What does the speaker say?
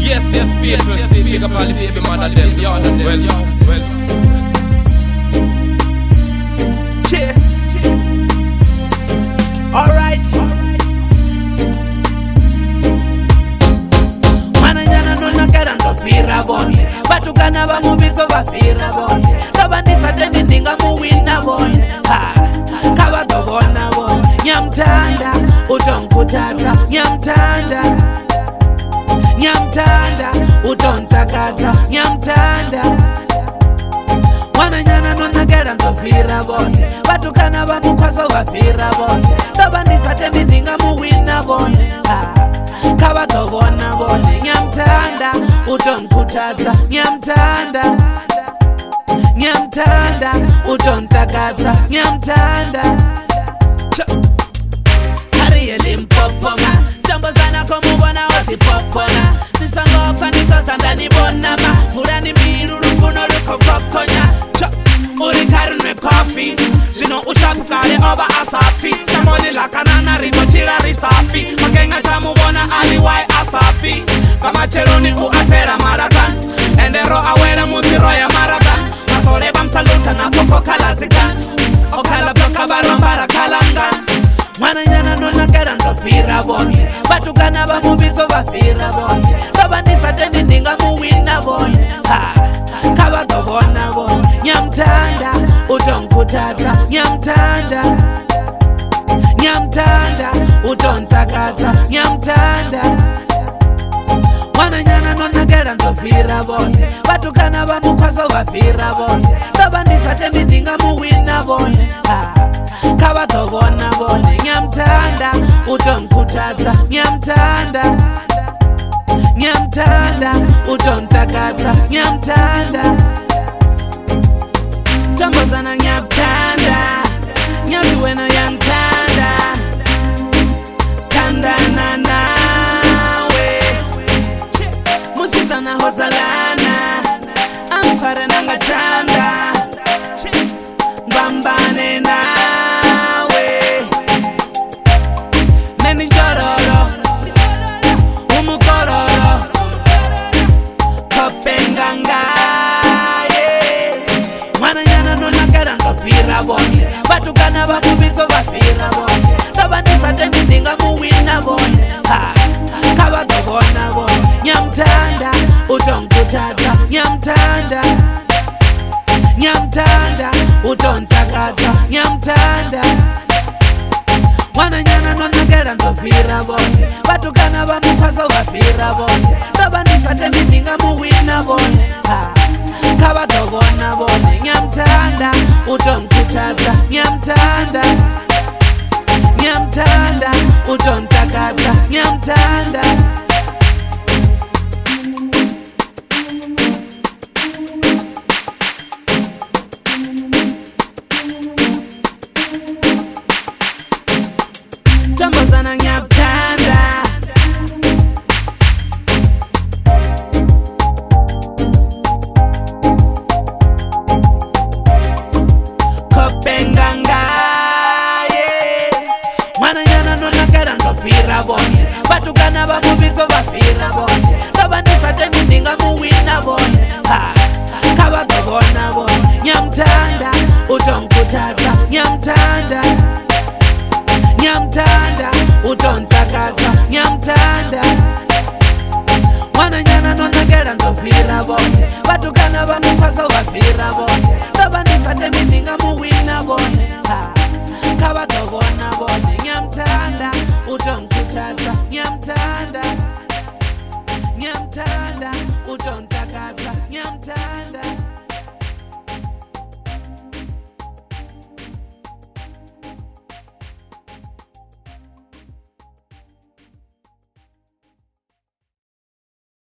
Yes, yes, people, see, pick up all the baby mother them. Yo, well, well. Cheer. Alright. Mwananyana nonakela ndofira vone. Vatukana va muvitso va fira vone. Lava ndisateni ndinga muwina vone. Ha, kha va ḓo vhona vhone. Ngiyamthanda utonkuthatha, ngiyamthanda. Ngiyamthanda utontakatha, ngiyamthanda. Mwananyana nonakela ndofira vone. Vatukana va mukhwaso va fira vone. Lava ndisateni ndinga muwina vone. Ha, kha va ḓo vhona vhone. Ngiyamthanda utonkuthatha, ngiyamthanda. Ngiyamthanda utontakatha, ngiyamthanda. Kariye Limpopo ma Tombozana komubona otipopona. Nisangopha nitothanda nibona ma Vulani mbilu lufuno lukokokonya. Uri kari nwe coffee. Zwino ushapukale oba asafi. Chamoni lakanana rito chila risafi. Makenga chamubona ali wai asafi. Kamacheroni uatera marakan. Ende ro awela musiro ya marakan. Masole bamsaluta na koko kalazikan. Okala bloka barambara kalanga. Mwananyana nonakela ndofira vone. Vatukana va muvitso va fira vone. Lava ndisateni ndinga muwina vone. Ha, kha va ḓo vhona vhone. Ngiyamthanda utonkuthatha, ngiyamthanda. Ngiyamthanda utontakatha, ngiyamthanda. Mwananyana nonakela ndofira vone. Vatukana va mukhwaso va fira vone. Lava ndisateni ndinga muwina vone. Ha, kha va ḓo vhona vhone. Ngiyamthanda utonkuthatha, ngiyamthanda. Ngiyamthanda utontakatha, ngiyamthanda. Tombozana ngiyakuthanda, ngiyazi wena uyangithanda. Thandana nawe, musitsana hozalana, angifare nangathanda. Ngibambane nawe, neni njororo, umukororo, kopenganga. Mwananyana nonakela ndofira vone. Vatukana va muvitso va fira vone. Lava ndisateni ndinga muwina vone. Ha, kha va ḓo vhona vhone. Ngiyamthanda utonkuthatha, ngiyamthanda. Ngiyamthanda utontakatha, ngiyamthanda. Mwananyana nonakela ndofira vone. Vatukana va mukhwaso va fira vone. Lava ndisateni ndinga muwina vone. Ha, kha va ḓo vhona vhone. Ngiyamthanda utonkuthatha, ngiyamthanda. Ngiyamthanda utontakatha, ngiyamthanda.